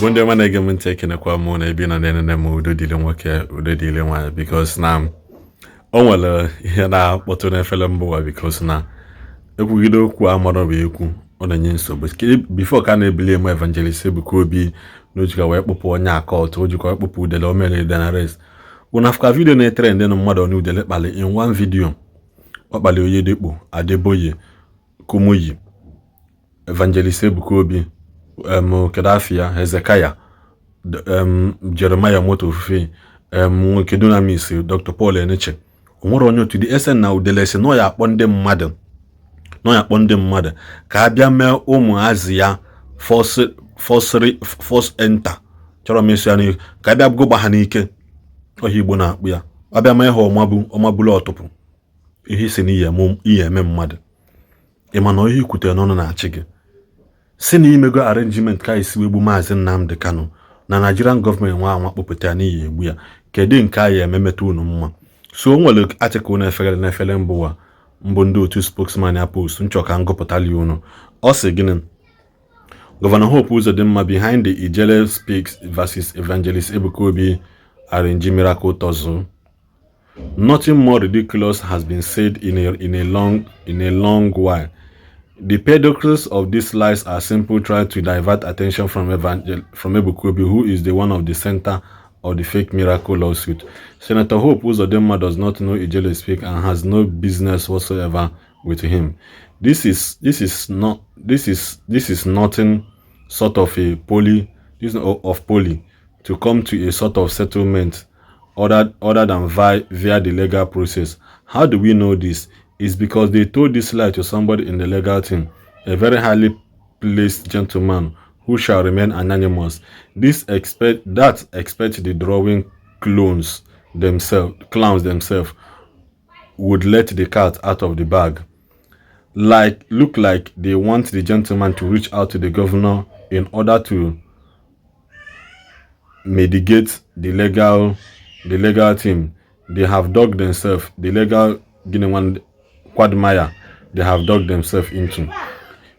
Igbo ndị ọma na-ege m ntị, ekenekwa m na ebe ị nọ na-enene m. Udo dịrị nwoke, udo dịrị nwaanyị, because na o nwere ihe na-akpọtụ n'efere mba ụwa, because na ekwugide okwu amara bụ ekwu, ọ na-enye nsogbu. Before ka a na-ebili eme Evangelist Ebuka Obi na ojikwa wee kpụpụ onye akọt, o jikwa wee kpụpụ udele, o mere arrest. Unu afụka video na-etrend na mmadụ onye udele kpali in one video. Ọ kpali Oyedepo, Adeboye, Kumuyi, Evangelist Ebuka Obi, Kedafia, Hezekiah, Jeremiah Moto Ofufe, nwoke Dunamis, Dr. Paul Eneche. O nwere onye otu dị SN na udele si na ya akpọ ndị mmadụ, nọ ya akpọ ndị mmadụ ka a bịa mee ụmụazị ya force enter. Chọrọ m ịsụ ya n'ihu ka a bịa gụgba ha n'ike ọhịa Igbo na-akpụ ya, ọ bịa mee ha ọmabụ ọmabụlụ ọtụpụ ihe isi na ihe eme mmadụ. Ị ma na ihe ikwutere n'ọnụ na-achị gị si na imego arrangement ka esi wee gbu Maazị Nnamdi Kanu na Nigerian gọọmenti nwa anwa kpọpụta ya n'ihi egbu ya. Kedu nke a ya ememeta unu mma? So o nwere article na-efegharị n'efere mba ụwa mbụ, ndị otu spokesman ya post nchọ ka ngụpụtali unu. Ọ sị gịnị? Governor Hope Uzodimma behind the Ijele Speaks versus Evangelist Ebuka Obi arrange miracle tussle. Nothing more ridiculous has been said in a long while. The pedicles of these lies are simple trying to divert attention from Ebuka Obi, who is the one of the center of the fake miracle lawsuit. Senator Hope Uzodimma does not know Ijele Speak and has no business whatsoever with him. This is not this is nothing sort of a poly this of poly to come to a sort of settlement other than via the legal process. How do we know this? It's because they told this lie to somebody in the legal team, a very highly placed gentleman who shall remain anonymous. This expect that expect the drawing clones themselves, clowns themselves would let the cat out of the bag. Like look like they want the gentleman to reach out to the governor in order to mitigate the legal team. They have dug themselves the legal Guinea one quagmire they have dug themselves into.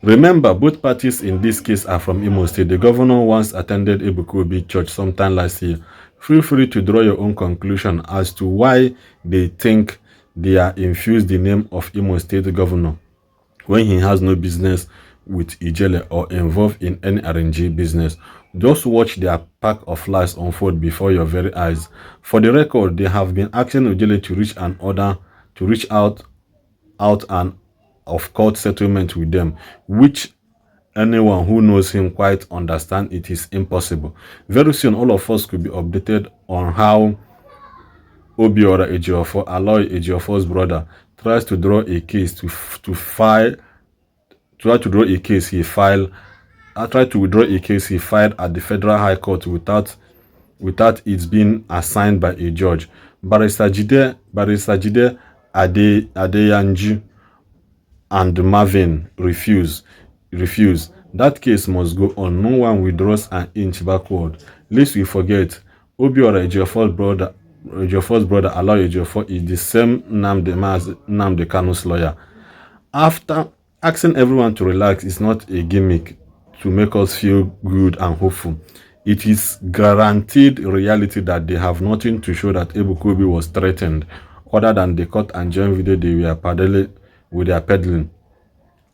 Remember, both parties in this case are from Imo State. The governor once attended Ebuka Obi Church sometime last year. Feel free to draw your own conclusion as to why they think they are infused the name of Imo State governor when he has no business with Ijele or involved in any RNG business. Just watch their pack of lies unfold before your very eyes. For the record, they have been asking Ijele to reach an order to reach out an of court settlement with them, which anyone who knows him quite understand it is impossible. Very soon, all of us could be updated on how Obiora Ejiofor, Aloy Ejiofor's brother, tries to draw a case to file try to draw a case he filed I tried to withdraw a case he filed at the Federal High Court without it being assigned by a judge. Barrister Jide Adeyanju and Marvin refuse. That case must go on. No one withdraws an inch backward. Lest we forget, Obiora Ejiofor's brother Aloy Ejiofor is the same Nnamdi Kanu's lawyer. After asking everyone to relax is not a gimmick to make us feel good and hopeful. It is guaranteed reality that they have nothing to show that Ebuka Obi was threatened other than the cut and join video they were peddling with their peddling.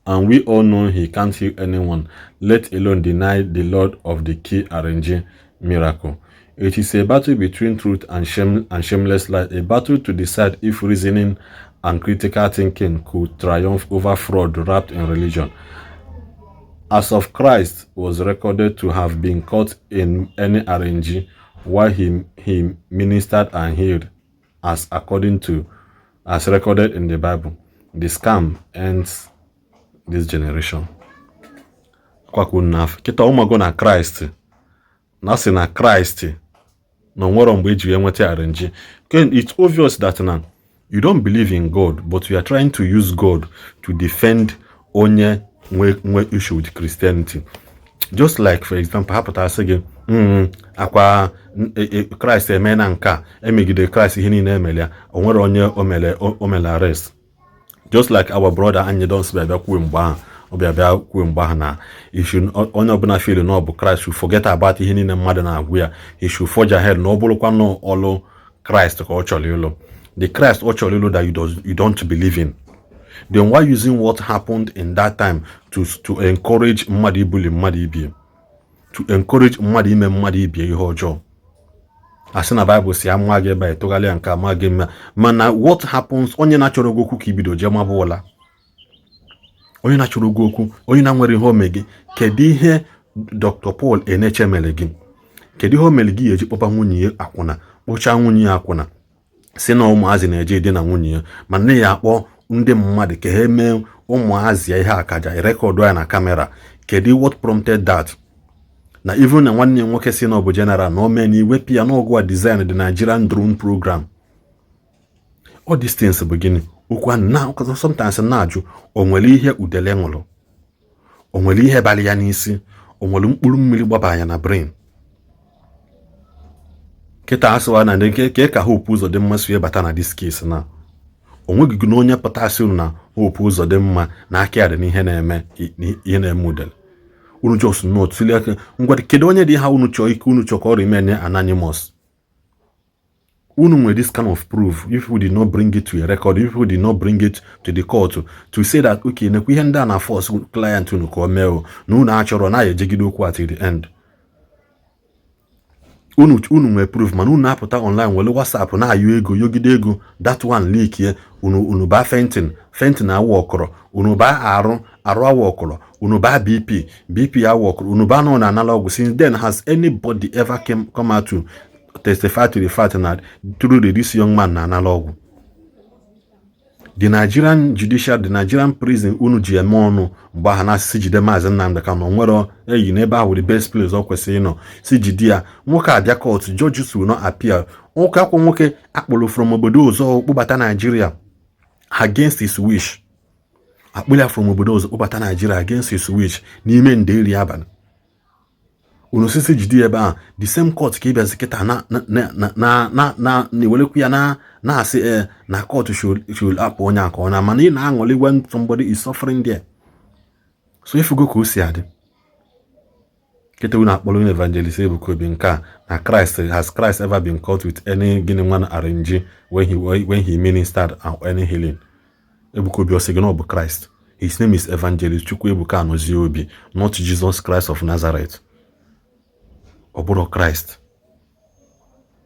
And we all know he can't heal anyone, let alone deny the Lord of the key arranging miracle. It is a battle between truth and shame and shameless lie, a battle to decide if reasoning and critical thinking could triumph over fraud wrapped in religion. As of Christ was recorded to have been caught in any RNG while he ministered and healed, as according to as recorded in the Bible. The scam ends this generation. Kwakwu n'afọ kịta ụmụago na Kraịst na sị na Kraịst na onwero mgbe eji wee nweta RNG. It's obvious that now you don't believe in God, but you are trying to use God to defend onye nwe issue with Christianity. Just like, for example, ha pụtara sị gị akwa Kraịst eme na nke a emegide Kraịst, ihe niile emere ya, o nwere onye o mere arrest. Just like our brother Anyidons bịa kwuo mgbe ahụ Ọ bịa bịa kwuo mgbe ahụ na onye ọbụla feel na ọ bụ Christ should forget about ihe niile mmadụ na-agwụ ya. He should forge ahead, na ọ bụrụkwa na ọlụ Christ ka ọ chọrọ ịlụ, the Christ ọ chọrọ ịlụ that you don't believe in, then why using what happened in that time to encourage mmadụ ibuli mmadụ ibie, to encourage mmadụ ime mmadụ ibie ihe ọjọọ? Asị na Baịbụl si ama gị ebe a, ịtụgharịa nke ama gị mma. Mana what happens, onye na-achọrọ gị okwu ka ibido jee mabụ ụla, onye na-achọrọ gị okwu, onye na-nwere ihe ome gị? Kedu ihe Dr. Paul Eneche mere gị? Kedu ihe o mere gị eji kpọba nwunye ya akwụna, kpụchaa nwunye ya akwụna, si na ụmụazị na-eje dị na nwunye ya, ma nne ya akpọ ndị mmadụ ka ha mee ụmụazị ya ihe akaja, record ya na camera? Kedu what prompted that? Na even na nwanne ya nwoke si na ọ bụ general na o mee na iwepụ ya n'ọgụ a design the Nigerian drone program. All these things bụ gịnị? Okwu ahụ na sometimes na-ajụ, o nwere ihe udele ṅụrụ? O nwere ihe bara ya n'isi? O nwere mkpụrụ mmiri gbaba ya na brain? Kịta asịwa na nke ka Hope Uzodimma si bata na this case, na o nweghị na onye pụtasị unu na Hope Uzodimma na aka ya dị n'ihe na-eme, ihe na-eme udele. Unu just nọ tụlie aka. Ngwa, kedu onye dị ha unu chọọ ike, unu chọọ ka ọ remain anonymous? Unu nwere this kind of proof. If we did not bring it to a record, if we did not bring it to the court to say that, okay, nekwa ihe ndị a na force client unu ka o mee, o na unu achọrọ na ya ejegide okwu at the end. Unu nwere proof, mana unu na-apụta online were WhatsApp na-ayọ ego, yogide ego. That one leak ye. Unu baa fainting, fainting awụ ọkọrọ. Unu baa arụ arụ awụ ọkọrọ. Unu baa BP, BP awụ ọkọrọ. Unu baa nọ na anala ọgwụ. Since then, has anybody ever come out to testify to the fact na truly this young man na anala ọgwụ? The Nigerian judicial, the Nigerian prison unu ji eme ọnụ mgbe ahụ na-asị jide Maazị Nnamdi Kanu nwere eyi n'ebe ahụ, the best place ọ kwesịrị ịnọ, si jide ya. Nwoke abịa court, judges will not appear. Nwoke akwụ, nwoke akpụrụ from obodo ọzọ kpụbata Nigeria against his wish, akpụrụ ya from obodo ọzọ kpụbata Nigeria against his wish n'ime nderi abalị, unu sisi jide ebe ahụ. The same court ka ịbịazi kịta na na na na na na na-ewelekwu ya na na-asị ee na court should apụ onye aka ọ na, mana ị na-aṅụrị when somebody is suffering there. So ifugo ka o si adị kịta, unu akpọrọ onye Evangelist Ebuka Obi nke a na Christ. Has Christ ever been caught with any gịnị nwa arrange when he ministered any healing? Ebuka Obi, ọ sị gị na ọ bụ Christ? His name is Evangelist Chukwuebuka Anozie Obi, not Jesus Christ of Nazareth. Ọ bụrụ Christ,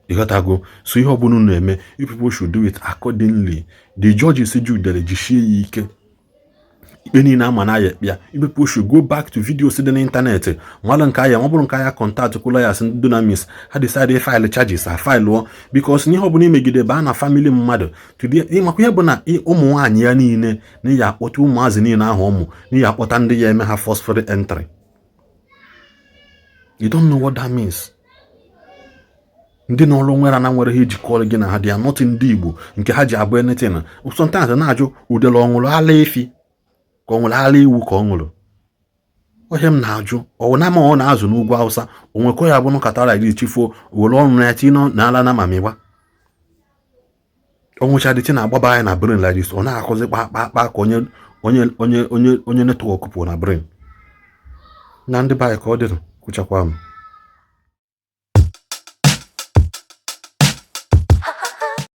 ịghọtago? So ihe ọbụla unu na-eme, you people should do it accordingly. The judges ji udere jisie ya ike, ikpe niile ama na ya ekpe ya. You people should go back to videos dị n'ịntanetị, malụ nke aya, ma ọ bụrụ nke aya, contact kwụ lawyers ndị Dunamis, ha decide file charges, ha filụọ, because n'ihe ọbụla imegide baa na family mmadụ today, makwa ihe bụ na ụmụ nwaanyị ya niile na ya akpọta ụmụazị niile ahụ ụmụ na ya akpọta ndị ya eme ha forceful entry. You don't know what that means. Ndị n'ọrụ nwere na nwere ha ijikọ gị na ha dị ya, not ndị Igbo nke ha ji abụ anything. Sometimes na-ajụ, udele ọ ṅụrụ ala efi ka ọ ṅụrụ ala ewu ka ọ ṅụrụ? Ohe m na-ajụ, ọ na ma ọ na-azụ n'ugwu Awụsa, o nwekọ ya bụ nkatara iri chifuo were ọnụ ya tinye n'ala na mamịwa ọnwụcha dịtị na-agbaba anya na brain like this. Ọ na-akụzi kpa kpa kpa ka onye onye onye onye onye network pụrụ na brain na ndị be anyị ka ọ dịrị kwụchakwa m.